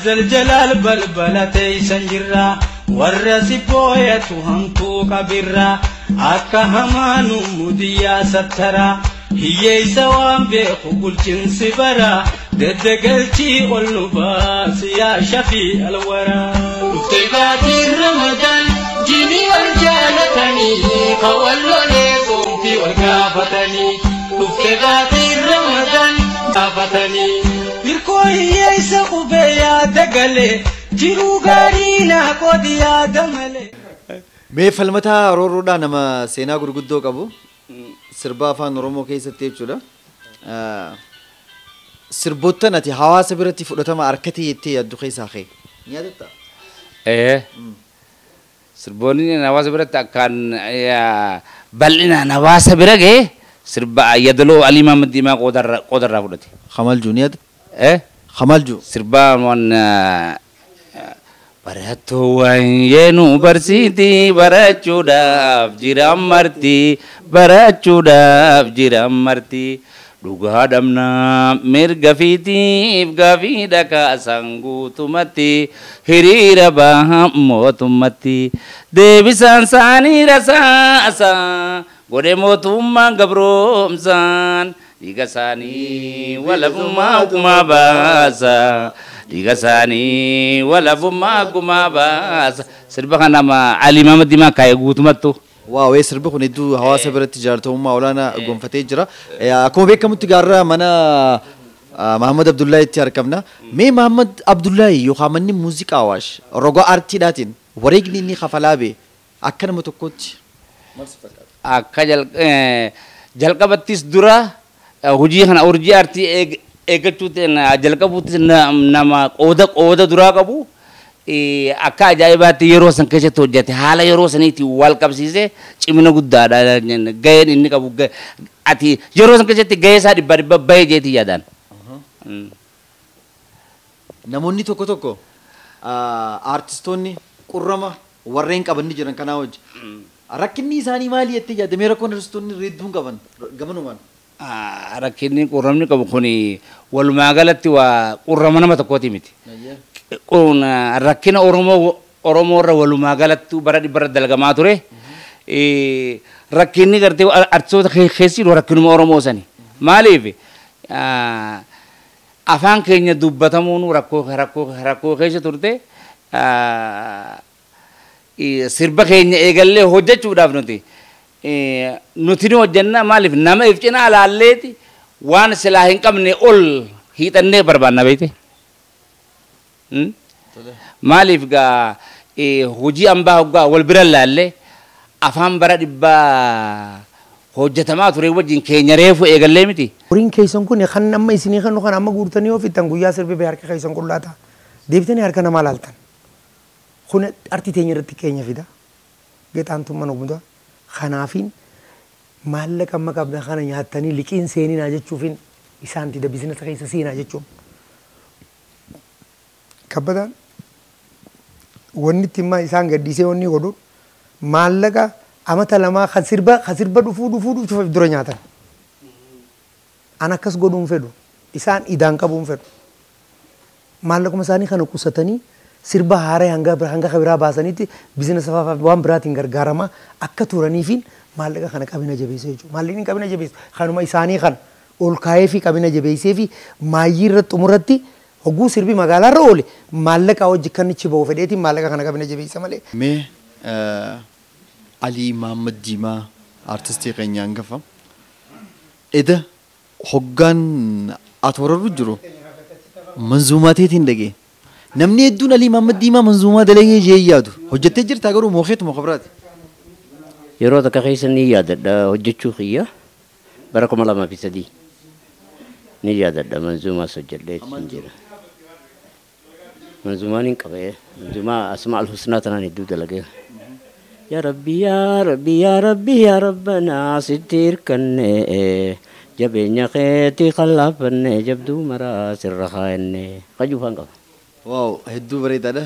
Yaa Jalaal balbala teeysan jirra warra si booyatu hamtuu qabirra akka hamaanu mudiyyaa sattara hiyyeeysa waan beeku bulchinsi bara deddegalchii ol nu baasi yaa shafii alwaraa. Dhuftee baatiin Ramadaan jinii wal jaalatanii kawallolee soomtii wal gaafatanii dhuftee baatiin Ramadaan gaafatanii. Hirkoo hiyyeessa qubee yaada galee jiruu gaarii naa qoodi yaada malee. Mee Falmataa Roorroodhaa nama seenaa gurguddoo qabu sirba afaan Oromoo keessatti jechuudha. Sirboottan ati hawaasa biratti fudhatama harkatee jettee yaaddu keessaa ka'e. Ni yaadattaa? Ee. Sirboonni hawaasa biratti akkaan bal'inaan hawaasa bira ga'e sirba Yaadaloo Alii Mahammad Diimaa qoodarraa fudhate. Kamal ni yaadatta? Ee. Kamal Sirba waan barattuu waa'ee nu barsiiti barachuudhaaf jira marti barachuudhaaf jira marti dhugaa dhabnaa mirga fiitiif gaafii dhakaasan guutumatti hiriira baha mootummatti deebisaan saanii rasaasa godhe mootummaan gabroomsaan dhiiga isaanii walabummaa gumaa baasa dhiiga isaanii walabummaa gumaa baasa sirba kana Alii Mahammad Diimaa kaa'e guutumattu. Waawee sirbi kun hedduu hawaasa biratti jaalatamummaa olaanaa gonfatee jira. Akkuma beekamutti gaarraa mana Mahammad Abdullaahitti argamna. Mee Mahammad Abdullaahi yookaan manni muuziqaa Awaash roga aartiidhaatiin wareegni inni kafalaa bee akka nama tokkotti maal si fakkaata? Akka jalqabattis dura hojii kana urjii aartii eeggachuutti jalqabuutti nama qooda duraa qabu akka ajaa'ibaatti yeroo san keessatti hojjete haala yeroo saniitti wal qabsiisee cimina guddaadha gaheen inni qabu ati yeroo san keessatti gahee isaa dhibba dhibba bahee jeetii yaadaan. Namoonni tokko tokko aartistoonni qurrama warreen qaban ni jiran kanaa wajji. Rakkinni isaanii maali jettee yaadda? Mee rakkoon aartistoonni hedduun qaban gamanumaan? Rakkinni qurramni qabu kuni walumaa galatti waa qurrama nama tokkooti miti. Kun rakkina Oromoo irra walumaa galatti bara dhibba irra dalagamaa ture. Rakkinni gartee artistoota keessi rakkinuma Oromoo sani. Maaliif afaan keenya dubbatamuun rakkoo keessa turte sirba keenya eegallee hojjechuudhaaf nuti ni hojjenna maaliif nama if cinaa laalleeti waan silaa hin qabne ol hiixannee barbaanna beekte. Maaliif gaa hojii hambaa hoggaa wal bira laallee afaan bara dhibbaa hojjetamaa ture wajjin keenya reefu eegallee miti. Horiin keessan kun kan amma isinii kan kan amma guurtanii yoo fittan guyyaa sirbi bee harka keessan qullaa ta'a. Deebitanii harka namaa laaltan. Kun artii teenya irratti keenya fida. Gexaantummaa nu muda. Kanaafiin maallaqa amma qabdan kana nyaattanii liqiin seeninaa jechuufin isaan dida biizinasa keessa seenaa jechuun. Kabbadaan wanni itti immaa isaan gaddisee wanni godhuun maallaqa amata lamaa kan sirba dhufuu dura nyaatan. An akkas godhuun fedhu isaan idaan qabuun fedhu. Maallaquma isaanii kana qusatanii sirba haaraa hanga biraa baasanitti biizinasa waan biraatiin gargaaramaa akka turaniifiin maallaqa kana qabina jabeessee jechuudha. Maallaqni qabina jabeessu kanuma isaanii kana ol kaa'ee fi qabina jabeessee fi maayyii irratti xumurratti hogguu sirbi magaalaa irra oole maallaqa hojii kan ichi ba'u fedheetiin maallaqa kana qabina jabeessa malee. Mee Alii Mahammad Diimaa aartistii keenya hangafa. Eda hoggaan ati wararru jiru manzuumaa teetiin dhagee. Namni hedduun Alii Mahammad Diimaa manzuumaa dalagee jee yaadu. Hojjettee jirtaa garuu mookeetuma kobiraati. Yeroo takka keessa ni yaadadha hojjechuu kiyya bara 2003 ni yaadadha manzuumaas hojjedhee jira. Manzuumaan hin qabee manzuumaa Asmaa al-Husnaa tanaan hedduu dalagee. Ya Rabbi ya Rabbi ya Rabbi ya Rabbana sitti hirkanne jabeenya keetii qallaafanne jabduu maraa sirra kaa'enne qajuufaan qaba. Waaw hedduu bareedaadha.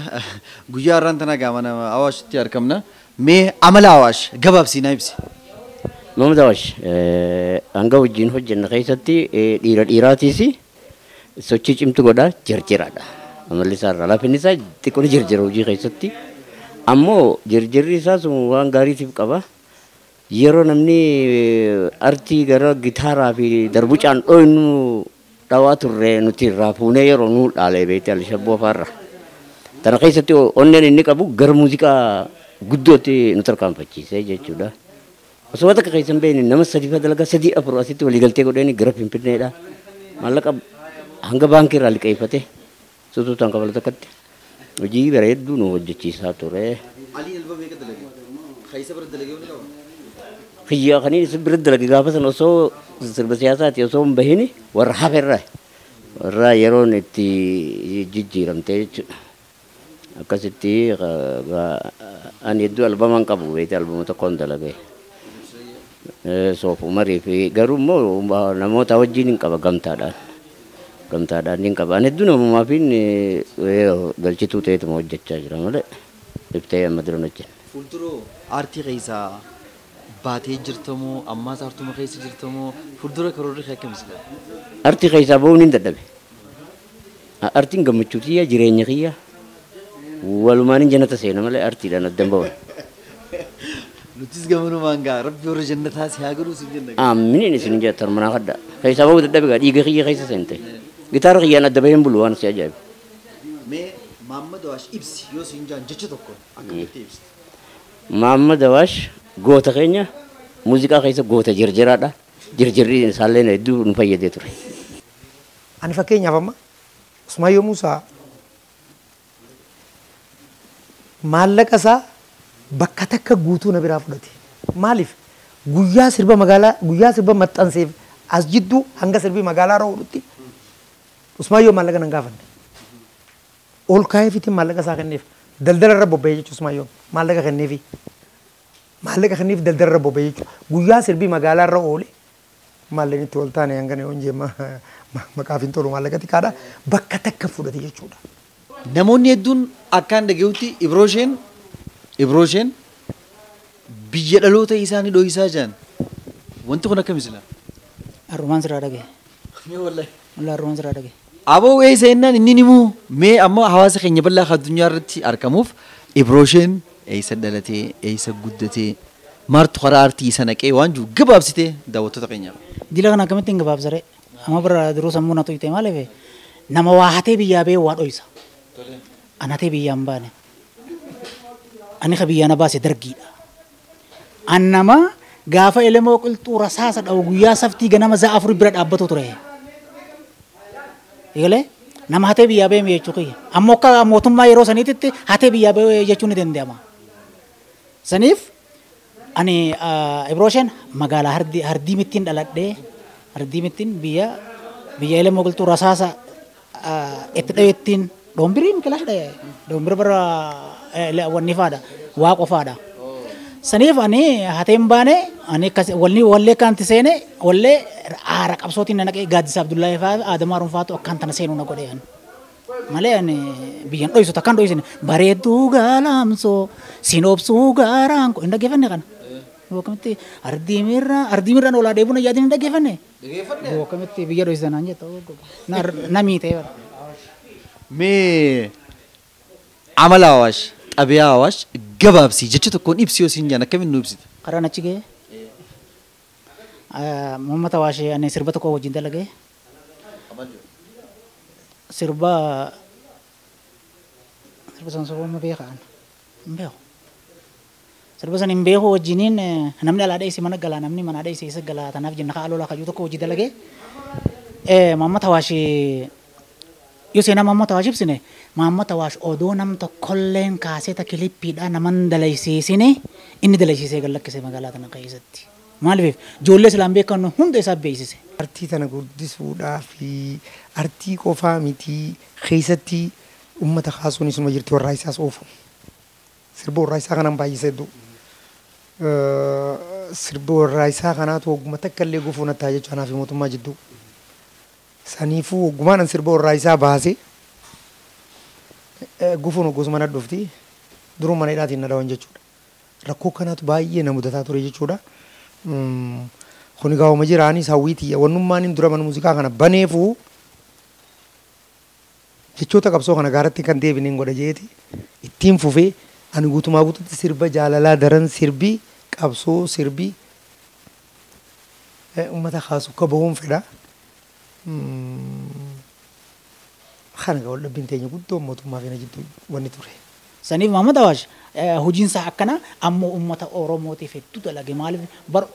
Guyyaa har'aan tana gaama nama Awaashitti argamna. Mee amala Awaash gabaabsii naa ibsi. Maamad Awaash hanga wajjin hojjenna keessatti dhiira dhiiraatiis sochii cimtu godha jarjiraadha. Amalli isaa irraa laafinni isaa xiqqoo ni jirjira hojii keessatti. Ammoo jirjirri isaa sun waan gaariitiif qaba. Yeroo namni artii gara gitaaraa fi darbucaan dhooynu dhawaa turre nuti irraa fuunee yeroo nu dhaalee beekte Alishabboo fa'aarra. Tana keessatti onneen inni qabu gara muuziqaa guddootti nu tarkaanfachiisee jechuudha. Osoo takka keessa hin beekne nama sadii fa dalagaa sadii afur asitti waliigaltee godheen gara Finfinneedha. Maallaqa hanga baankii irraa liqeeffate sutuutaan kafalu takkatti hojii bareedduu nu hojjechiisaa ture. Aliin albama meeqa dalage? Keessa bira dalagee ni qaba? Kiyyaa kaniin isin bira dalage gaafa sana osoo sirba siyaasaati osoo hin bahini warra haferra warra yeroon itti jijjiiramte jechuudha. Akkasitti ani hedduu albama hin qabu beekte albama tokkoon dalage. Soof Umarii fi garuu immoo namoota wajjin hin qaba gamtaadhaan. Gamtaadhaan hin qaba. Ani hedduu namumaa fi galchituu ta'eetuma hojjechaa jira malee iftee amma dura hojjenna. Fuulduroo aartii keessaa baatee jirtamoo ammaas aartuma keessa jirtamoo fuuldura karoorri kee akkam sila? Aartii keessaa bahuun hin dadhabe. Aartiin gammachuu kiyya jireenya kiyya walumaan hin jannata seena malee aartiidhaan addan bahuun. Nutis gamanumaan gaa rabbi warra jannataa si haa godhuu si jenna. Aminiin isin jettan manaa kadda. Keessaa bahuu dadhabe gaa dhiiga kiyya keessa seente. Gitaara kiyyaan adda baheen bulu waan si ajaa'ibu. Mee Mahammad Awaash ibsi yoo siin jaan jecha tokko akkamitti ibsita? Mahammad Awaash goota keenya muuziqaa keessa goota jirjiraadha. Jirjirri isaallee hedduu nu fayyadee ture. Ani fakkeenyaaf amma Usmaayyoo Muusaa maallaqa isaa bakka takka guutuu na biraa fudhate. Maaliif? Guyyaa sirba magaalaa guyyaa sirba maxxanseef as jidduu hanga sirbi magaalaa roodhutti Usmaayyoo maallaqa nan gaafanne. Ol kaa'eefitiin maallaqa isaa kenneef daldala irra bobba'ee jechuudha Usmaayyoon maallaqa kenneefi. Maallaqa kenneef daldala irra bobba'ee jechuudha. Guyyaa sirbi magaalaa irra oole maallaqni itti ol taane hanga yoon jee maqaaf hin tolu maallaqa xiqqaadha bakka takka fudhate jechuudha. Namoonni hedduun akkaan dhaga'utti Ibrosheen biyya dhaloota isaanii dhohisaa jiran wanti kun akkam isila? Arrumaan sirraa dhagaye. Mee wallahi. Wallahi arrumaan sirraa dhagaye. Aboo eessa jennaan inni nimuu mee amma hawaasa keenya bal'aa addunyaa irratti argamuuf Ibrosheen eessa dhalatee eessa guddatee maaltu karaa aartii isa naqee waan jiru gabaabsitee daawwattoota keenyaaf. Dila kana akkamitti hin gabaabsare? Amma bira duruu sammuu na tuyte maaliif nama waa hatee biyyaa ba'ee waa dhoysa. An hatee biyyaa hin baane. Ani ka biyyaa na baase dargiidha. An nama gaafa elemoo qilxuu rasaasa dha'u guyyaa saftii ganama za'a afur bira dhaabbatu ture. Egalee nama hatee biyyaa ba'ee jechuu kiyya. Ammoo akka mootummaa yeroo saniititti hatee biyyaa ba'ee jechuun ni danda'ama. Saniif ani Ibrosheen magaalaa hardii mittiin dhaladhee hardii mittiin biyya elemoo qilxuu rasaasa itti dha'eettiin dhoombirii mikilash dha'e dhoombiri bara wanni faadha waa qofaadha. Saniif ani hatee hin baane ani walli wallee kaanti seene wallee aara qabsootiin na naqee Gaaddisa Abdullahi fa'aa Adamaa Runfaatu akkaan tana seenuu na godhe ani. Malee ani biyyan dhoysu takkaan dhoysine bareedduu gaalaamsoo sinoobsuu gaaraan hin dhaggeeffanne kana. Akkamitti ardii mirraan olaa deebuun yaadin hin dhaggeeffanne. Akkamitti biyya dhoysan naan jetta na miitee bara. Mee amala Awaash xabiyaa Awaash gabaabsii jecha tokkoon ibsi yoo siin jaan akkamiin nu ibsita? Karaan achi ga'e Muhammad Awaash ani sirba tokko wajjin dalagee sirba san soboma beekaan hin beeku. Sirba san hin beeku wajjiniin namni alaa dheesse mana galaa namni mana dheesse isa galaa tanaaf jenna kaa lolaa kayyuu tokko hojii dalagee Muhammad Awaash yoo seenaa Muhammad Awaash ibsine Muhammad Awaash odoo nam tokkolleen kaaseta kilippiidhaa naman dalaysiisine inni dalaysiisee gallakkise magaalaa tana keessatti. Maaliif ijoollee silaan beekan hunda isaa beeksise. Artii tana guddisuudhaa fi artii qofaa miti keessatti uummata kaasuun isuma jirti warraa isaas oofu. Sirba warraa isaa kanaan baay'isa hedduu. Sirba warraa isaa kanaatu hogguma takka illee gufuu nattaa jechuudha anaa fi mootummaa jidduu. Saniifuu hoggumaan an sirba warraa isaa baase gufuun hoggusuma na dhufti duruu mana hidhaatiin na dhawan jechuudha. Rakkoo kanaatu baay'ee na mudataa ture jechuudha. Kuni gaawuma jiraanis hawwiitiyya wannummaan hin dura mana muuziqaa kana baneefuu Jechoota qabsoo kana gaaratti kan deebineen godha jeeti ittiin fufee ani guutumaa guututti sirba jaalalaa daran sirbii qabsoo sirbii uummata kaasu akka bahuun fedha. Kana gaa waldhabbiin teenya guddoo mootummaa fi na jidduu wanni ture. Saniif Mahammad Awaash hojiinsaa akkana ammoo uummata Oromootiif hedduu dalage. Maaliif bar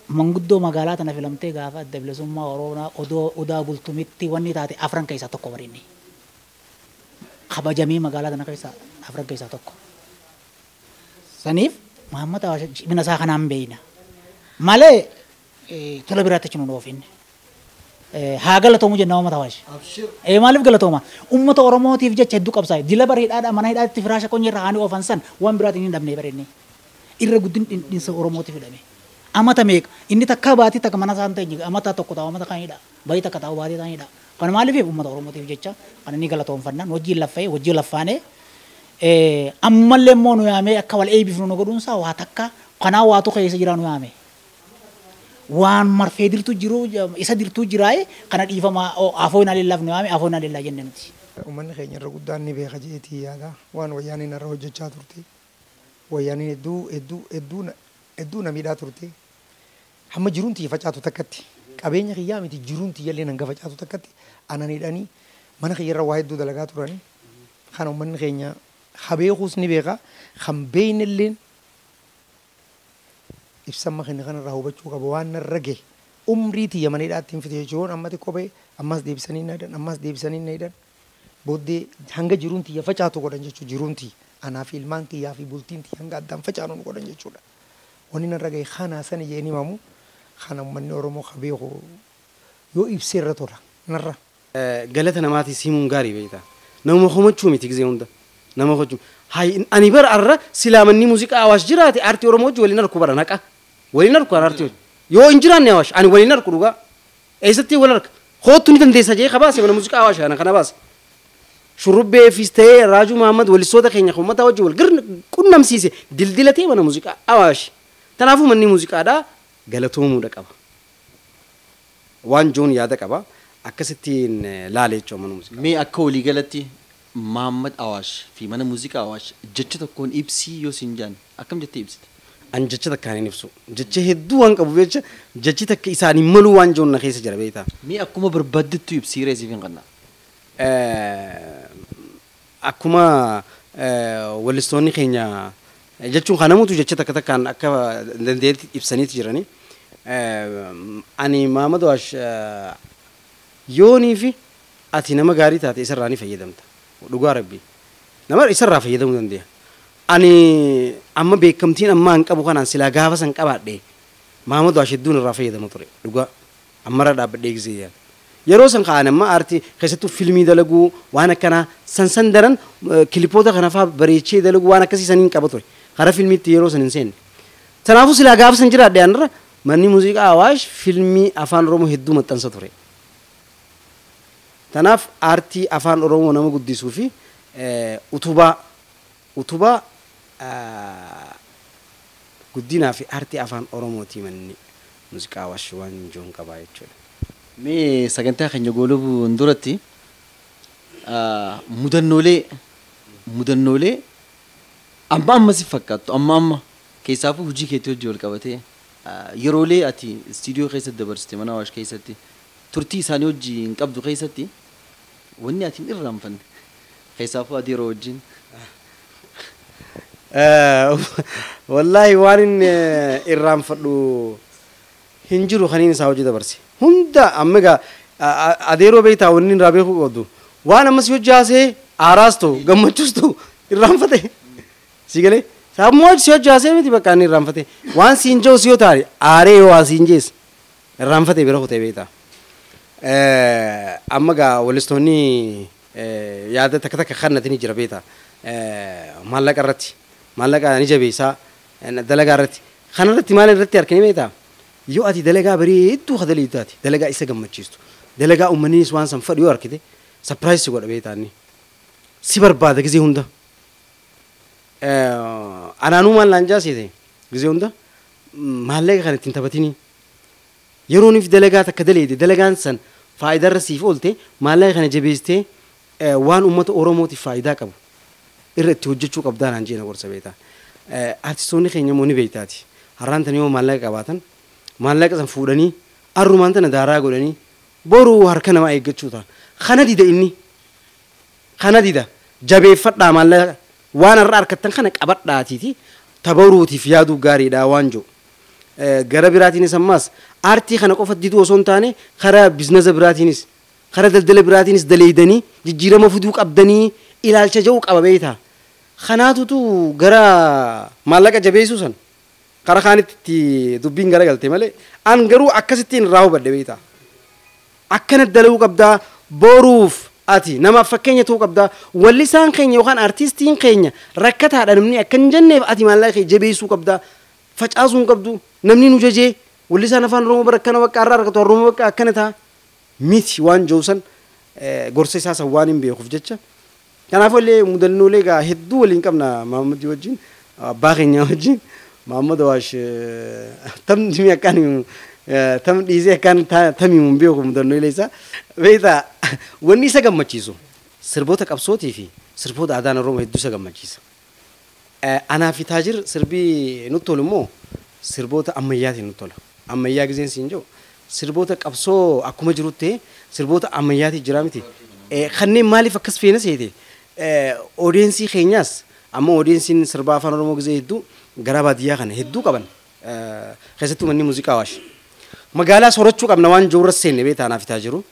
manguddoo magaalaa tana filamtee gaafa adda bilisummaa Oromoo odoo odaa bultumitti wanni taate afran keessaa tokko barinni. Kabajamee magaalaa tana keessaa afran keessaa tokko. Saniif Mahammad Awaash cimina isaa kanaan beeyna. Malee tola biraatti achi nu dhoofinne. Haa galatoomu jenna Mahammad Awaash. Maaliif galatooma? Uummata Oromootiif jecha hedduu qabsaa'e. Dila bareedaadha mana hidhaatti firaasha qonye irra haanii oofan san waan biraatiin hin dhabne bareedne. Irra guddin dhindhinsa Oromootiif hidhame. Amata meeqa? Inni takka baatii takka mana isaan ta'e amata tokko taa'u amata kan hidha. Bayii takka taa'u baatii ta'an hidha. Kana maaliif uummata Oromootiif jecha kan inni galatoomfannaan wajjin laffa'ee wajjin laffaanee ammallee immoo nu yaamee akka wal eebbifnu nu godhuunsaa waa takka kanaa waatu keessa jira nu yaame. Waan marfee dirtu jiru isa dirtuu jiraaye kana dhiifama afoo hin alillaaf nu yaame afoo hin alillaa jenne nuti. Uummanni keenya irra guddaan ni beeka jeetii yaada waan wayyaaniin irra hojjechaa turte. Wayyaaniin hedduu hedduu hedduu hedduu na miidhaa turte. Hamma jiruun tiyya facaatu takkatti qabeenya kiyyaa miti jiruun tiyya illee hanga facaatu takkatti anan hidhanii mana kiyya irra waa hedduu dalagaa turanii. Kana uummanni keenya habeekuus ni beeka kan beekne illeen ibsamma keenya kanarraa hubachuu qaba waan narra gahe umrii tiyya mana hidhaatti hin fite jechuun amma xiqqoo ba'e ammas deebisanii na hidhan ammas deebisanii na hidhan booddee hanga jiruun tiyya facaatu godhan jechuudha jiruun tiyya anaa fi ilmaan kiyyaa fi bultiin tiyya hanga addaan facaanu nu godhan jechuudha. Wanni narra gahe kanaa sana jeen himamu kana uummanni Oromoo ka beeku yoo ibsee irra tola narra. Galata namaatii simuun gaarii beektaa. Nama komachuu miti gisee hunda. Nama komachuu. Hayi ani bara arra silaamanni muuziqaa Awaash jiraate aartii Oromoo wajji waliin harku bara naqa. Waliin harku aartii wajji. Yoo hin jiraanne Awaash ani waliin harku dhugaa. Eessatti wal harka. Hoottu ni dandeessa jee kabaase mana muuziqaa Awaash kana kana baase. Shurrubbee fiis ta'ee Raajuu Mahammad walisoota keenya uummata wajji wal qunnamsiise dildilatee mana muuziqaa Awaash. Kanaafuu manni muuziqaadhaa galatoomuudha qaba. Waan joon yaada qaba. Akkasittiin laale jechuudha mana muuziqaa. Mee akka waliigalatti Mahammad Awaash fi mana muuziqaa Awaash jecha tokkoon ibsii yoo siin jaan akkam jettee ibsita? An jecha takkaan hin ibsu. Jecha hedduu waan qabu jecha jechi takka isaan hin maluu waan joon na keessa jira beektaa. Mee akkuma barbaadettu ibsii reesiif hin qannaa. Akkuma wallistoonni keenya jechuun kanamutu jecha takka takkaan akka dandeetti ibsaniiti jirani. Ani Mahammad Awaash yoonii fi ati nama gaarii taate isarraa ni fayyadamta. Dhugaa rabbii. Nama isarraa fayyadamuu dandeenya. Ani amma beekamtiin amma hin qabu kanaan silaa gaafa san qabaadhe Mahammad Awaash hedduun irraa fayyadama ture. Dhugaa ammarra dhaabbadhee gisee yaala. Yeroo san ka'an amma aartii keessattuu fiilmii dalaguu waan akkanaa san san daran kilipoota kana fa'aa bareechee dalaguu waan akkasii saniin qaba ture. Karaa fiilmiitti yeroo san hin seenne. Kanaafuu silaa gaafa san jiraadhe anarra manni muuziqaa Awaash fiilmii afaan Oromoo hedduu maxxansa ture. Kanaaf aartii afaan Oromoo nama guddisuu fi utubaa guddinaa fi aartii afaan Oromooti manni muuziqaa Awaash waan joon qabaa jechuudha. Mee sagantaa keenya goolabuun duratti mudannoolee amma amma si fakkaattu amma amma keessaafuu hojii keetii hojii wal qabatee yeroolee ati istiidiyoo keessatti dabarsite mana Awaash keessatti turtii isaanii hojii hin qabdu keessatti wanni ati hin irraanfanne keessaafuu ati yeroo wajjin. Wallaahi waan inni irraanfadhu hin jiru kaniin isaa hojii dabarse. Hunda amma egaa adeeroo beektaa wanni irraa beekuu qabdu. Waan ammas hojii haasee aaraas ta'u gammachuus ta'u irraanfate. Si galee sammuu si hojii haasee miti bakka inni irraanfate. Waan siin jiru si yoo taate aaree yoo siin jees irraanfate bira kutee beektaa. Amma egaa wallistoonni yaada takka takka kannatanii jira beektaa. Maallaqa irratti maallaqa ni jabeessaa dalagaa irratti kana irratti maal irratti harkanii beektaa. Yoo ati dalagaa bareedduu ka dalii taate dalagaa isa gammachiistu dalagaa uummannis waan san fadhu yoo harkite sapiraayis si godha beektaa inni si barbaada gisee hunda. Anaanuu maal naan jaasite gisee hunda maallaqa kana ittiin taphatinii yerooniif dalagaa takka daleete dalagaan san faayidaarra siif oolte maallaqa kana jabeessitee Waan uummata Oromootiif faayidaa qabu irra itti hojjechuu qabdaa naan jeena gorsa beektaa. Artistoonni keenya immoo ni beektaati. Har'aan tana yoo maallaqa qabaatan maallaqa san fuudhanii arrumaan tana daaraa godhanii boruu harka namaa eeggachuu ta'a. Kana dida inni. Kana dida jabeeffadhaa maallaqa waan har'a harkattan kana qabadhaatiiti tabaruutiif yaaduu gaariidha waan jiru. Gara biraatiinis ammaas aartii kana qofa diduu osoo hin taane karaa biizinasa biraatiinis karaa daldala biraatiinis daleeydanii jijjiirama fiduu qabdanii ilaalcha jedhu qaba beektaa. Kanaatutu gara maallaqa jabeessuu san karaa kaanitti itti dubbiin garagalte malee an garuu akkasittiin irraa hubadhe beektaa. Akkana dalaguu qabdaa boruuf ati namaaf fakkeenya ta'uu qabdaa wallisaan keenya yookaan artiistiin keenya rakkataadha namni akka hin jenneef ati maallaqa kee jabeessuu qabdaa facaasuu hin qabdu namni nu jajee wallisaan afaan Oromoo bara akkana bakka har'a argatu Oromoo bakka akkana ta'a miti waan jiru san gorsa isaa san waan hin beekuuf jecha. Kanaafuu illee mudannoolee egaa hedduu waliin qabna Mahammadii wajjin abbaa keenya wajjin Mahammad Awaash tamni akkaan tam dhiisee akkaan tamiimu hin beeku mudannoolee isaa. Beektaa wanni isa gammachiisu sirboota qabsootii fi sirboota aadaan Oromoo hedduu isa gammachiisa. Anaa fi Taajir sirbii nutti tolu immoo sirboota ammayyaatiin nutti tola. Ammayyaa gizeen siin jiru sirboota qabsoo akkuma jirutti sirboota ammayyaatiin jira miti. Kanneen maaliif akkas feena seete odeensii keenyaas amma odeensiin sirba afaan Oromoo gizee hedduu gara baadiyyaa kana hedduu qaban keessattuu manni muuziqaa Awaash. Magaalaa soorachuu qabna waan jiru irra seenne beektaa anaaf Taajiru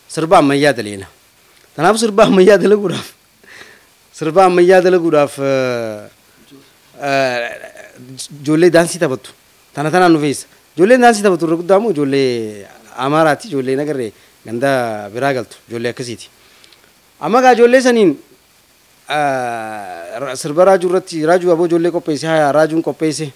sirba ammayyaa daleena. Kanaaf sirba ammayyaa dalaguudhaaf ijoollee daansii taphattu. Tana tanaan nu feessa. Ijoolleen daansii taphattu irra guddaa immoo ijoollee Amaaraati ijoollee nagarree ganda biraa galtu ijoollee akkasiiti. Amma gaa ijoollee saniin sirba raajuu irratti raajuu aboo ijoollee qopheesse haa raajuun qopheesse.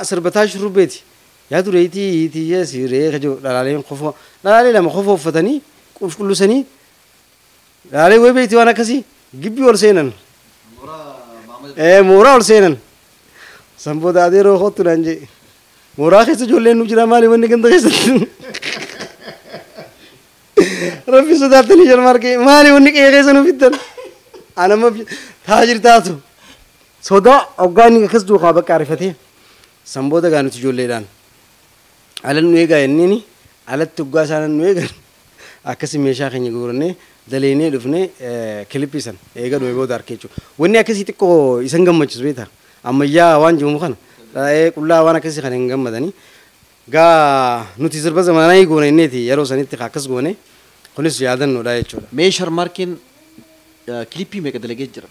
Sirba Taajir Shurrubbeeti. Yaa dureetii tiyya siree kajoo dhalaaleen kofoo dhalaalee lama kofoo uffatanii qulqullusanii dhalaalee wayii beektii waan akkasii gibbii ol seenan. Mooraa ol seenan. Sanboota adeeroo kottu naan jee. Mooraa keessa ijoolleen nu jira maali wanni ganda keessatti. Rabbi sodaattanii jalma argee maali wanni qe'ee keessa nu fiddan. Anamma Taajir taatu. Sodaa hoggaa inni akkas duukaa bakka ariifatee. Sanboota gaa nuti ijoolleedhaan. Ala nu eegaa jenneeni alatti hoggaa isaan nu eegan akkasi meeshaa keenya guurannee daleenee dhufnee kilippii san eega dhume booda harkee jechuudha. Wanni akkasii xiqqoo isan gammachiisu beektaa ammayyaa waan jiru kana qullaa waan akkasii kana hin gammadanii gaa nuti sirba zamanaa goone inneeti yeroo sanitti akkas goone kunis yaadannoodha jechuudha. Mee Sharmaarkeen kilippii meeqa dalagee jira?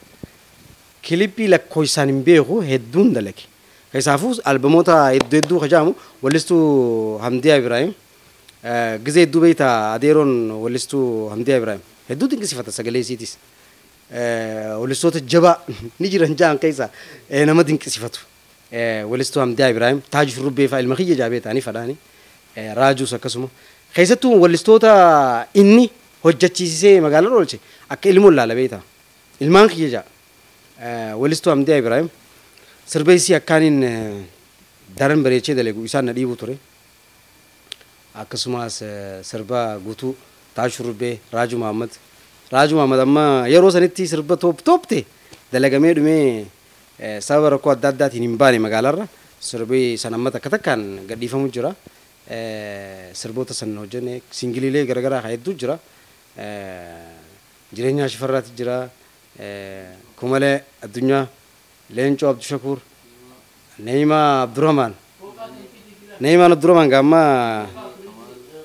Kilippii lakkoofsaan hin beeku hedduun dalage. Keessaafuu albamoota hedduu hedduu kajaamu wallistuu Hamdiyaa Ibrahim gizee hedduu beektaa adeeroon wallistuu Hamdiyaa Ibrahim hedduu dinqisiifata sagalee isiitis. Wallistoota jabaa ni jiran ja'an keessa nama dinqisiifatu. Wallistuu Hamdiyaa Ibrahim Taajir Shurrubbee fa'aa ilma kiyya jaabee ta'anii fadhaanii raajuus akkasuma. Keessattuu wallistoota inni hojjechiisisee magaalaa oolche akka ilmoon laala beektaa. Ilmaan kiyya ja'a. Wallistuu Hamdiyaa Ibrahim sirba isii akkaaniin daran bareechee dalagu isaan na dhiibu ture. Akkasumas sirba guutuu Taajir Shurrubbee Raajuu Mahammad. Raajuu Mahammad amma yeroo sanitti sirba toop toopte dalagamee dhumee sababa rakkoo adda addaatiin hin baane magaalaarra sirbi san amma takka takkaan gadhiifamu jira. Sirboota san hojjenne singiliilee garaagaraa hedduu jira. Jireenya Shifarraati jira. Kumalee Addunyaa Leencoo Abdushakuur Neeyimaa Abdurrahmaan Neeyimaan Abdurrahmaan gaamma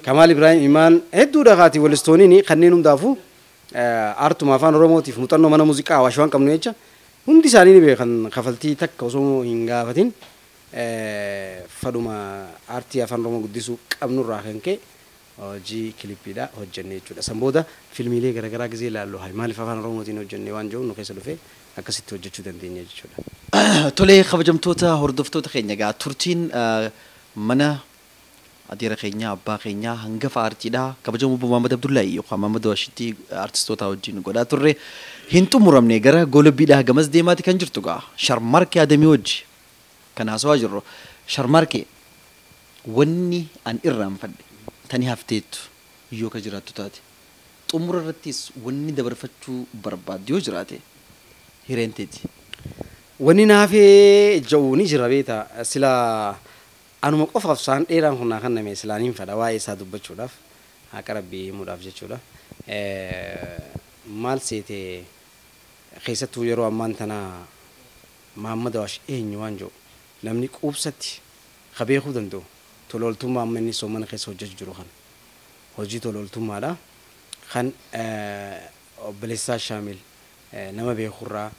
Kamaal Ibrahim Imaan hedduudha kaati wallistooniin kanneen hundaafuu aartuma afaan Oromootiif muuxannoo mana muuziqaa Awaash waan qabnu jecha hundi isaanii ni beekan kafaltii takka osoo hin gaafatin fadhuma aartii afaan Oromoo guddisuu qabnurraa kan ka'e hojii kilippiidha hojjenne jechuudha. San booda filmiilee garaagaraa gizee ilaallu haa maaliif afaan Oromootiin hojjenne waan jiru nu keessa dhufee akkasitti hojjechuu dandeenya jechuudha. Tolee kabajamtoota hordoftoota keenya egaa turtiin mana adeera keenya abbaa keenya hangafa aartiidha kabajamoo obbo Mahammad Abdullahi yookaan Mahammad Waashitti aartistoota wajjin godhaa turre hin xumuramne gara golobbiidhaa gamas deemaati kan jirtu gaa Sharmaarkee Adamii wajji kan haasawaa jirru. Sharmaarkee wanni an irraanfadhe tani hafteettu yoo ka jiraattu taate. Xumura irrattis wanni dabarfachuu barbaaddu yoo jiraate hireen teeti. Wanni naafee ja'u ni jira beektaa sila anuma qofaaf saan dheeraan kun naa kenname silaa niin fedha waa'ee isaa dubbachuudhaaf haqa rabbii himuudhaaf jechuudha. Maal seete keessattuu yeroo ammaan tana Mahammad Awaash eenyu waan jedhu namni quubsatti ka beekuu danda'u tolooltummaa amma inni soomana keessa hojjechuu jiru kana hojii tolooltummaadha kan obboleessaa Shaamil nama beekurraa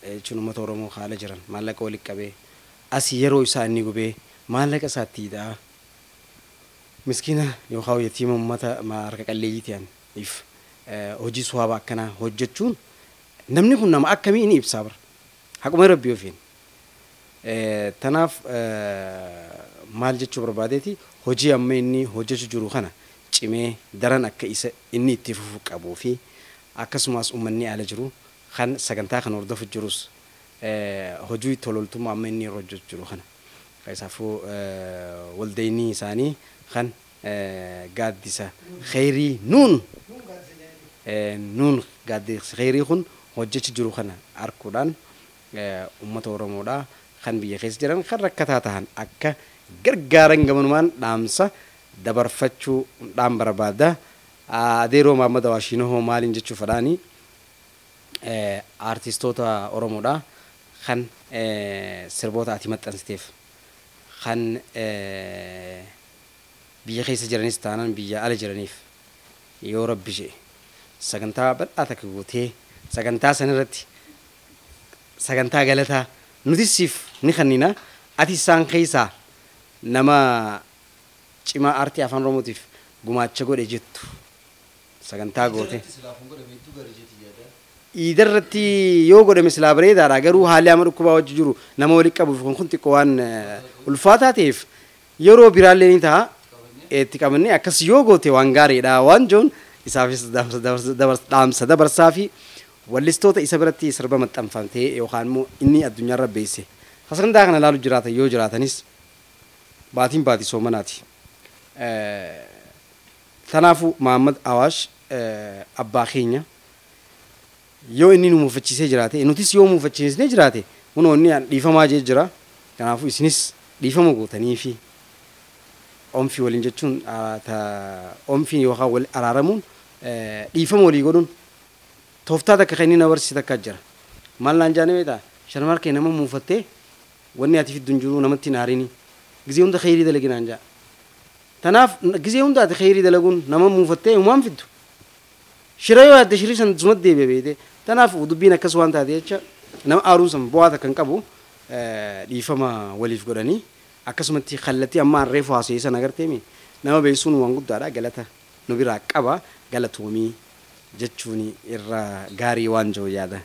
jechuun uummata Oromoo haala jiran maallaqa walitti qabee asii yeroo isaa inni gubee maallaqa isaatti hidhaa miskiina yookaan yatiima uummata harka qalleeyyii ta'an if hojii suwaaba akkanaa hojjechuun namni kun nama akkamii inni ibsaa bara haquma rabbii ofiin. Tanaaf maal jechuu barbaadeeti hojii amma inni hojjechuu jiru kana cimee daran akka isa inni itti fufuu qabuu fi akkasumas uummanni ala jiru kan sagantaa kana hordofu jirus hojii tololtummaa amma inni hojjechuu jiru kana. Kanaafuu waldeenii isaanii kan gaaddisa kheyrii nuun nuun gaaddisa kheyrii kun hojjechuu jiru kana arguudhaan uummata Oromoodhaa kan biyya keessa jiran kan rakkataa ta'an akka gargaaran gamanumaan dhaamsa dabarfachuu dhaan barbaada. Adeeroo Mahammad Awaashinoo maaliin jechuu fedhaanii aartistoota Oromoodhaa kan sirboota ati maxxansiteef kan biyya keessa jiranis taanaan biyya ala jiraniif yoo rabbi jedhe sagantaa bal'aa takka gootee sagantaa sanarratti sagantaa galataa nuti siif ni kennina ati isaan keessaa nama cimaa aartii afaan Oromootiif gumaacha godhe jettu sagantaa goote. Iidarratti yoo godhame silaa bareedaadha garuu haalli amma dhukkubaa wajji jiru nama walitti qabuuf kun xiqqoo waan ulfaataa ta'eef yeroo biraallee ni ta'a itti qabannee akkas yoo goote waan gaariidha waan joon isaafis dhaamsa dabarsaa fi wallistoota isa biratti sirba maxxanfamtee yookaan immoo inni addunyaarra beesse. Sagantaa kana ilaalu jiraatan yoo jiraatanis baatiin baatii soomanaati. Kanaafuu Mahammad Awaash abbaa keenya yoo inni nu muufachiisee jiraate nutis yoo muufachiisnee jiraate kunoo inni dhiifamaa jee jira. Kanaafuu isinis dhiifama gootanii fi oomfii waliin jechuun oomfii yookaan wal araaramuun dhiifama walii godhuun tooftaa takka kan inni na barsiise takka jira. Maal naan jaane beektaa sharmarkee nama muufattee wanni ati fiddu hin jiru namatti hin aarini gizee hunda kheyrii dalagi naan jaa. Tanaaf gizee hunda ati kheyrii dalaguun nama muufattee uumaan fiddu. Shira yoo yaadde shirii san sumatti deebi'e beekte. Tanaaf dubbiin akkas waan taate jecha nama aaruun san bu'aa takka hin qabu dhiifama waliif godhanii akkasumatti kallattii amma reefu haasa'ee sana agarteemi nama beeksisuun waan guddaadha galata nu biraa qaba galatoomii jechuun irra gaarii waan jiru yaada.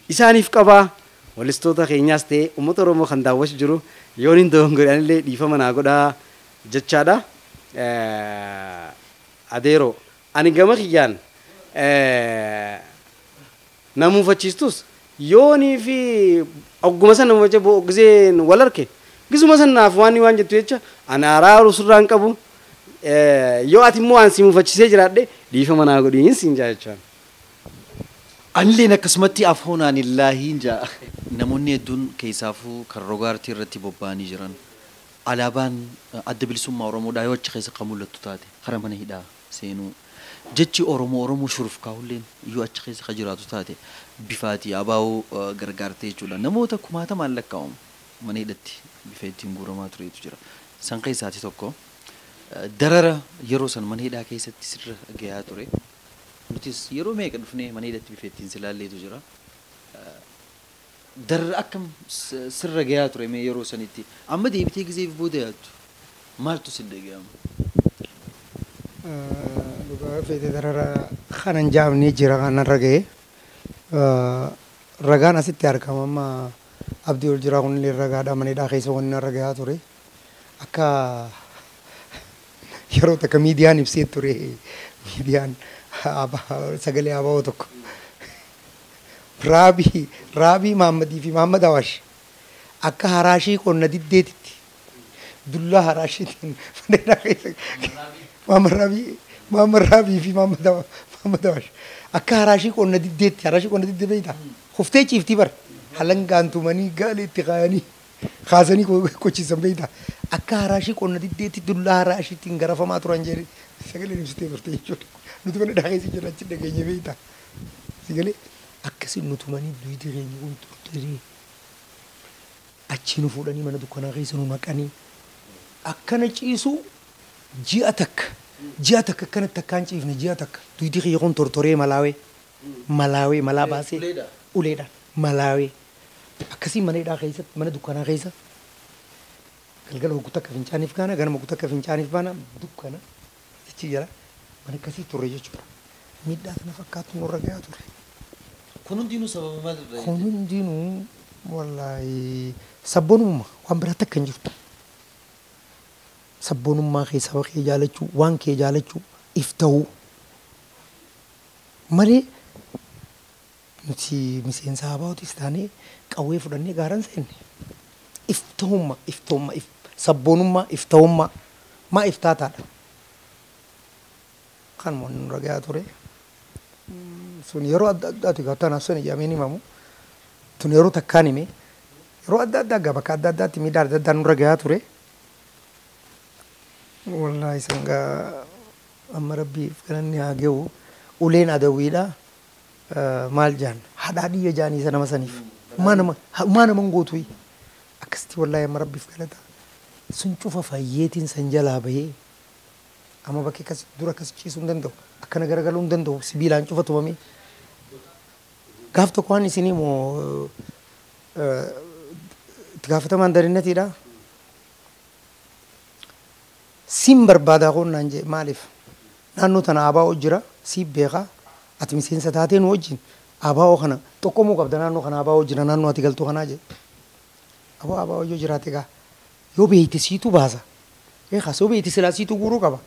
Isaaniif qabaa wallistoota keenyaas ta'e uummata Oromoo kan daawwachuu jiru yoon hin dogongoran illee dhiifama naa godhaa jechaadha. Adeeroo ani gama kiyyaan na muufachiistus yoonii fi ogguma sana giseen wal arke gisuma sanaaf waan waan jettu jecha ani araaru sirraa hin qabu yoo ati immoo waan si muufachiisee jiraadhe dhiifama naa godhiin siin jaa jechaan. Anilleen akkasumatti afoonaan illaahiin jaa. Namoonni hedduun keessaafuu kan roga aartii irratti bobba'anii jiran alaabaan adda bilisummaa Oromoodhaa yoo achi keessa kan mul'attu taate karaa mana hidhaa seenuu jechi Oromoo Oromoo shuruuf kaa'ulleen yoo achi keessa kan jiraatu taate bifaati abaa'oo gargaartee jechuudha. Namoota kumaatamaan lakkaa'amu mana hidhatti bifa ittiin guuramaa turetu jira. San keessaati tokko darara yeroo san mana hidhaa keessatti sirra gahaa ture. Nutis yeroo meeqa dhufnee mana hidhatti bifa ittiin silaalleetu jira. Darara akkam sirra gahaa ture mee yeroo sanitti amma deebitee gizeef booda yaaddu maaltu si dhaga'ama? Dhugaa feete darara kanan jaamnee jira kanarra ga'e ragaan asitti argama amma abdii ol jiraa kunillee ragaadha mana hidhaa keessa wanni narra gahaa ture akka yeroo takka miidiyaan ibsee ture miidiyaan sagalee abaa'oo tokko raabii Mahammadii fi Mahammad Awaash akka haraashii qonna diddeetitti dullaa haraashiitiin mana hidhaa keessa Mahammad Raabii Maamma Raabii fi Maamma Awaash akka haraashii qonna diddeetti haraashii qonna diddee beektaa kuftee ciiftii bara halangaan tumanii gaalee itti kaayanii kaasanii kochiisan beektaa akka haraashii qonna diddeetti dullaa haraashiitiin garafamaa turan jedhee sagalee ibsitee turte jechuudha. Nuti mana dhageessi jira achi dhageenye beektaa sagalee akkasii nu tumanii duwidii keenya kun turtee achi nu fuudhanii mana dukkanaa keessa nu naqanii akkana ciisu ji'a takka akkana takkaan ciifne ji'a takka duwidii kiyya kun tortoree malaawee malaawee malaa baasee uleedhaan malaawee akkasii mana hidhaa keessatti mana dukkanaa keessa galgala hogguu takka fincaaniif baana ganama hogguu takka fincaaniif baana dukkana achi jala mana akkasii turre jechuudha. Miidhaa kana fakkaatu nurra gahaa ture. Kun hundinuu sababa maalirraa? Kun hundinuu wallaahi sabboonummaa waan biraa takka hin jirtu. Sabboonummaa kee saba kee jaalachuu waan kee jaalachuu if ta'uu malee nuti miseensa habaa'ootis taanee qawwee fudhannee gaaraan seenne. If ta'ummaa if ta'ummaa sabboonummaa if ta'ummaa maa if taataadha. Kan nurra gahaa ture. Sun yeroo adda addaati gaa tanaaf sun ijameen himamu. Tun yeroo takkaan hime yeroo adda addaa gaa bakka adda addaatti miidhaa adda addaa nurra gahaa ture. Wallaahi sangaa amma rabbiif galanni haa gahu uleen adawwiidha maal jaan hadhaa dhiyya jaanii isa nama saniif maa nama hin gootu akkasitti wallaahi amma rabbiif galata sun cufa fayyeetiin san jalaa bahee amma bakki akkas dura akkas ciisuu hin danda'u akkana garagaluu hin danda'u sibiilaan cufa tumamee gaaf tokko waan isinii moo itti gaafatamaan darinnatiidha. Siin barbaadaa kun naan jee maaliif naannoo tana abaa'oo jira siif beekaa ati miseensa taatee nu wajjin abaa'oo kana tokkomuu qabda naannoo kana abaa'oo jira naannoo ati galtuu kanaa jee aboo abaa'oo yoo jiraate gaa yoo beeyte siitu baasa eekaa soo beeyte silaa siitu guuruu qaba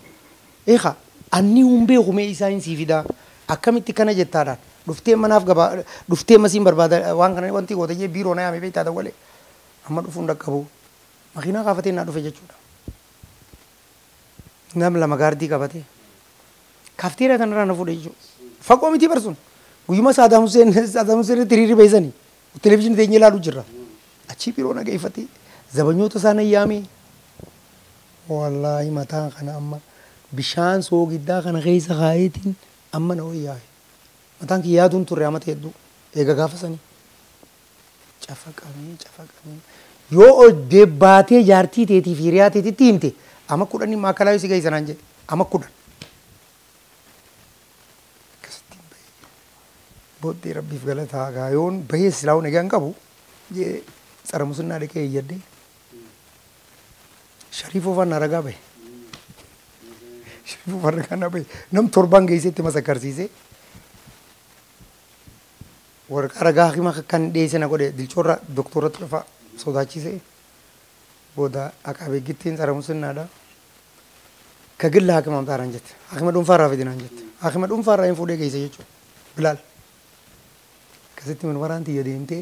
eekaa anni hun beeku mee isaa hin sii fidaa akkamitti kana jettaadhaan dhuftee manaaf gabaa dhuftee masiin barbaada waan kana wanti goota jee biiroo na yaame beektaa dawwalee amma dhufuun dhaqqabu makiinaa kaafatee naa dhufe jechuudha. Nam lama gaardii qabatee kaafteeraa kanarraa na fuudhe jechuudha. Fagoo miti barsuun guyyuma Saadaam Huseen hiriirri beeysanii televizyiinii teenyee ilaaluu jirra. Achii biiroo na geeffatee zabanyoota isaan ayyaamee wallaahi mataan kana amma bishaan soogiddaa kana keessa kaayeetiin amma na wayyaa'e. Mataan kiyya yaaduun turre amata hedduu eega gaafa sanii cafaqamee cafaqamee yoo deebbaatee jaartii teetii fi hiriyaa teetitti himte ama 10 maakalaa si geessan jedhe ama 10. Akkasitti bahee booddee rabbiif galataa gaayoon bahee silaa'uun egaa hin qabu jee tsara musinnaa dhaqee iyyadde Shariifoo faan na ragaa bahe. Shariifoo faan ragaa na bahe nam 7 geessetti masakkarsiise. Waraqaa ragaa hima kan dhiyeesse na godhe dilchoorra doktoratti dhufa sodaachise booda aqaabeeggittiin tsara musinnaadha. ከግል ሐኪም አምጣ አንጀት ሐኪም ዱንፋራ ፈዲና አንጀት ሐኪም ዱንፋራ ኢንፉዴ ገይሰ ጀቹ ብላል ከስቲ ምን ወራንቲ የደምቴ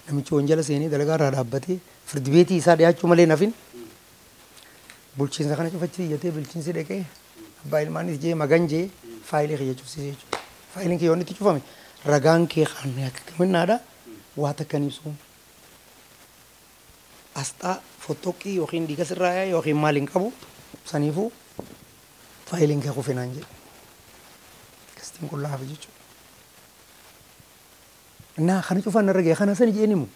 ነምቹ ወንጀለ ሰኔ ደለጋራ ዳበቴ ፍርድ ቤት ይሳ ዲያቹ መሌ ነፊን ቡልቺንሳ ከነ ጩፈቺ የቴ ቡልቺንሲ ደቀ አባይል ማንስ ጄ መገንጄ ፋይል ኸየቹ ሲጀቹ ፋይልን ከዮን ትጩፈሚ ረጋን ከ ኻን ያከምናዳ ዋተከኒሱ አስጣ ፎቶቂ ዮኺን ዲከስራያ ዮኺን ማሊን ቀቡ ሰኒፉ faayiliin kee kufe naan jedhe akkasitiin qullaa hafe jechuudha. Innaa kana cufaan narra ga'e kana sani jedheen himu.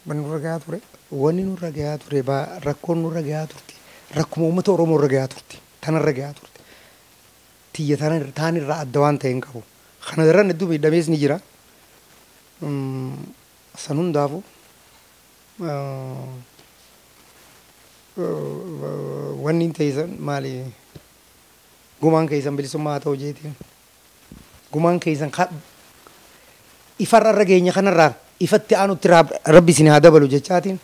Wanni nurra gahaa ture wanni nurra gahaa ture rakkoon nurra gahaa turte rakkuma uummata Oromoo irra gahaa turte tanarra gahaa turte tiyya taanirraa adda waan ta'e hin qabu. Kana irraan hedduu miidhamees ni jira. San hundaafuu wanni hin ta'isan maali gumaan keessan bilisummaa haa ta'u jeetiin gumaan keessan ifarra irra geenya kanarraa ifatti aanutti rabbi isin haa dabalu jechaatiin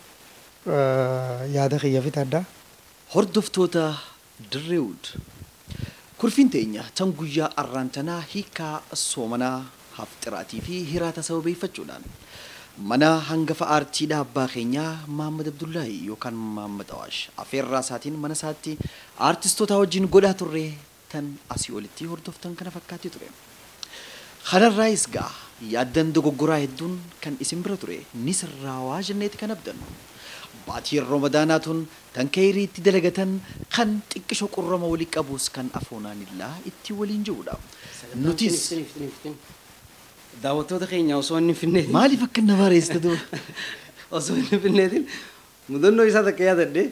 yaada kiyya fitadha. Hordoftoota Dirreewud kurfiin teenya tan guyyaa arraantanaa hiikaa soomanaa hafxiraatii fi hiraata sababeeffachuudhaan mana hangafa aartiidha abbaa keenyaa Mahammad Abdullaahi yookaan Mahammad Awaash afeerraa isaatiin mana isaatti aartistoota wajjin godhaa turre Tan asii olitti hordoftan kana fakkaatti ture. Kanarraayis ga'a yaaddan dogoggoraa hedduun kan isin bira ture ni sirraawaa jenneeti kan abdannu. Baatiin Ramadaanaa tun tan kayrii itti dalagatan kan xiqqisho qurrama walii qabus kan afoonaanillaa itti waliin jirudha. Nutis Daawwattoota keenya osoo inni hin finneetiin. Maaliif akka nama bareessite duuba? Osoo inni hin finneetiin mudannoo isaa takka yaadadhe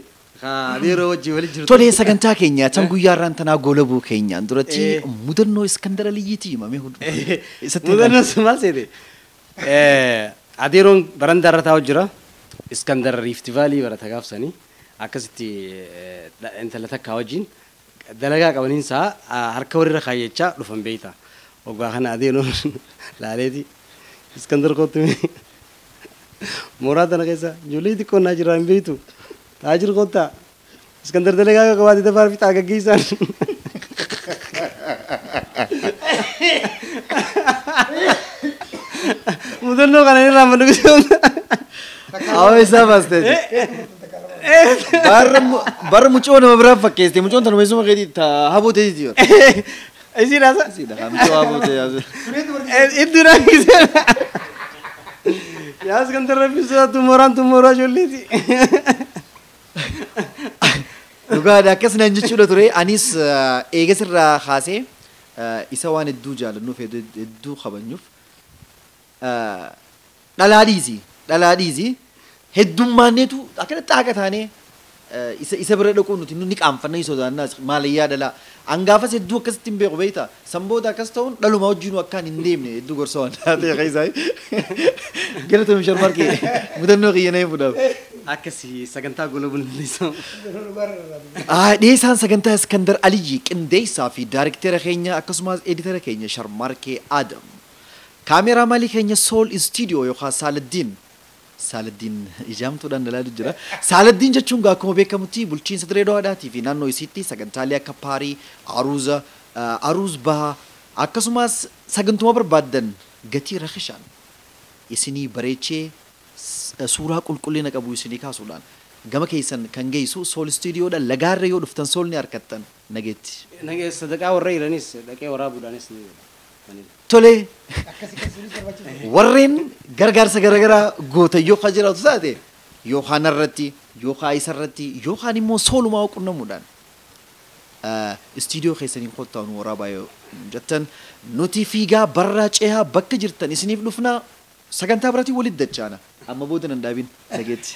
yeroo wajjin waliin jirtu. Tolee, sagantaa keenya tan guyyaa irraan tanaa goolabuu keenyaan duratti mudannoo Iskandar Aliyyiitii himame hundi. Mudannoo sun maal seete? Adeeroon barandaa irra taa'u jira. Iskandar Rift Valley barata gaafsanii akkasitti intala takkaa wajjin dalagaa qabaniinsaa harka walirra kaayyachaa dhufan beeyta. Waggaa kana adeeroon laaleeti Iskandar kottu mooraa tana keessa ijoollee xiqqoon naa jira hin beeytu. Taajir kottaa Iskandar dalagaa qabaatee dafaa fixaa gaggeessaan. Mudannoo kana irraa malu. Awwa isaa baastee. Barra mucoo nama biraa fakkeessite mucoon tanuma isuma keetii haboo ta'eeti yoo. Isiin haasa? Isiidha mucoo haboo ta'e. Iddoo naa gisee. Yaa Iskandar rabbi sodaatu mooraan tun mooraa ijoolleeti. Dhugaadha akkas naan jechuudha ture anis eegas irraa kaasee isa waan hedduu jaalannuuf hedduu kabajnuuf dhalaa dhiisi heddummaanneetu akkana xaaqa taanee isa bira dhaquu nuti ni qaanfanna ni sodaannaa maalayyaa dhalaa hangaafas hedduu akkasitti hin beeku beektaa sanboota akkas ta'uun dhaluma wajjin akkaan hin deemne hedduu gorsa waan taatee keessaa galatoomi Sharmarkee mudannoo kiyya na himuudhaaf. Akkasii sagantaa goolabuun dandeessamu. Dhiyeessaan sagantaa Iskandar Aliyyi qindeessaa fi daariktera keenya akkasumas editara keenya Sharmarkee Adam. Kaameeraa maalii keenya Sool Istuudiyoo yookaan Saaladdiin. Saaladdiin ijaamtuudhaan dalaalu jira. Saaladdiin jechuun akkuma beekamutti bulchiinsa Dirree Dawaadhaatii fi naannoo isiitti sagantaalee akka Paarii, Aruuza, Aruuz Bahaa akkasumas sagantuma barbaaddan gatii rakishaan isinii bareechee suuraa qulqullina qabu isinii kaasuudhaan gama keessan kan geessu Sool Istuudiyoodha. Lagaarra yoo dhuftan Sool ni argattan nageetti. Nagee sadaqaa warra jiranis dhaqee waraabuudhaanis ni godha. Tolee warreen gargaarsa garaagaraa goota yoo kan jiraatu taate yookaan irratti yookaan isarratti yookaan immoo soolumaa qunnamuudhaan istuudiyoo keessaniin kottaa nu waraabaa yoo jettan nuti fiigaa barraa cehaa bakka jirtan isiniif dhufnaa sagantaa biraatiin walitti dachaana amma booda nan dhaabin nageetti.